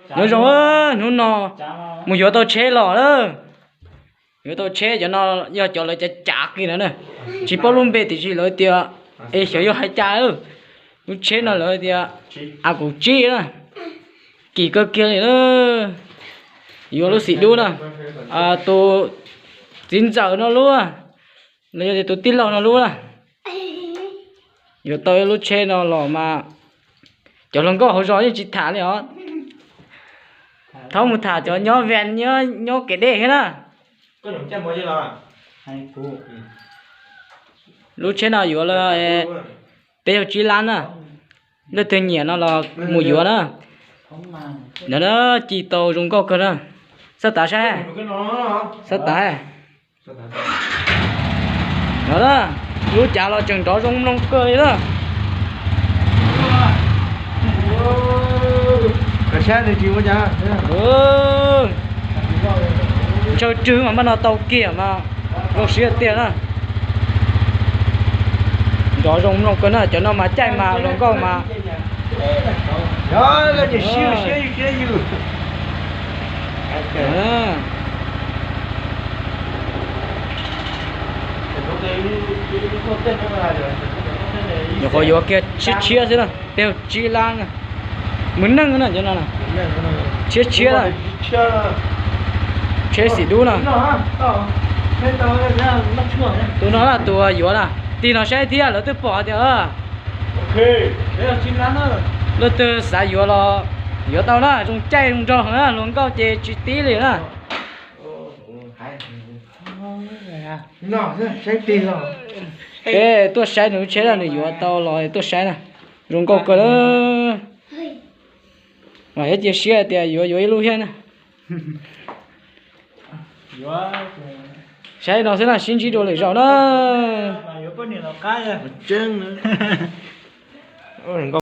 Nyob zoo, hnub no mus yuav tau tsheb los lawm. Yuav tau tsheb cov no yog cov lawv cav cav kiag na, tsis paub lub npe tiam sis lawv tias, es xyov yog hais cas. Lub tsheb no lawv tias a kaum tsib na, kim kawg kiag li na. Yuav lub xim dub na, tus txiv ntxawm no lub, los yog tias tus tij laug no lub na. Yuav tau ib lub tsheb no los mas cov hluas nkauj hauv zos yeej tsis tham li os. Thaub mus tham cov nyob Ven, nyob kev dej thiab na. Lub tsheb no yuav peb caug tsib lab na. Leej twg nyiam no los mus yuav na. Ntawd na, ci tau zoo nkauj kawg na. Xab tav saib, xab tav. No na, lub cav los tseem nrov zoo mloog kawg li na. Ntshaw rwg mas npaj no tau kiag mas zoo siab tiag na. Nrov zoo mloog kawg na, cov no mas caij mas hluas nkauj mas. Nyuam qhuav yuav kiag tshiab tshiab xwb na, peb caug tsib lab na. Mus neej na cov no, tshiab tshiab na. Tsheb xim dub na. Tus no na, tus yuav na, tig no saib thiab, lawv twb pom tias leej twg xav yuav los yuav tau na, zoo caij zoo nraug na, hluas nkauj ces tsis tib li na. Peb tuaj saib nws lub tsheb na, nws yuav tau los tuaj saib na. Zoo nkauj kawg lawm. Mas yuav cia siab tias yuav yuav ib lub thiab na. Saib no xwb na, sib ntsib dua lwm zaus na.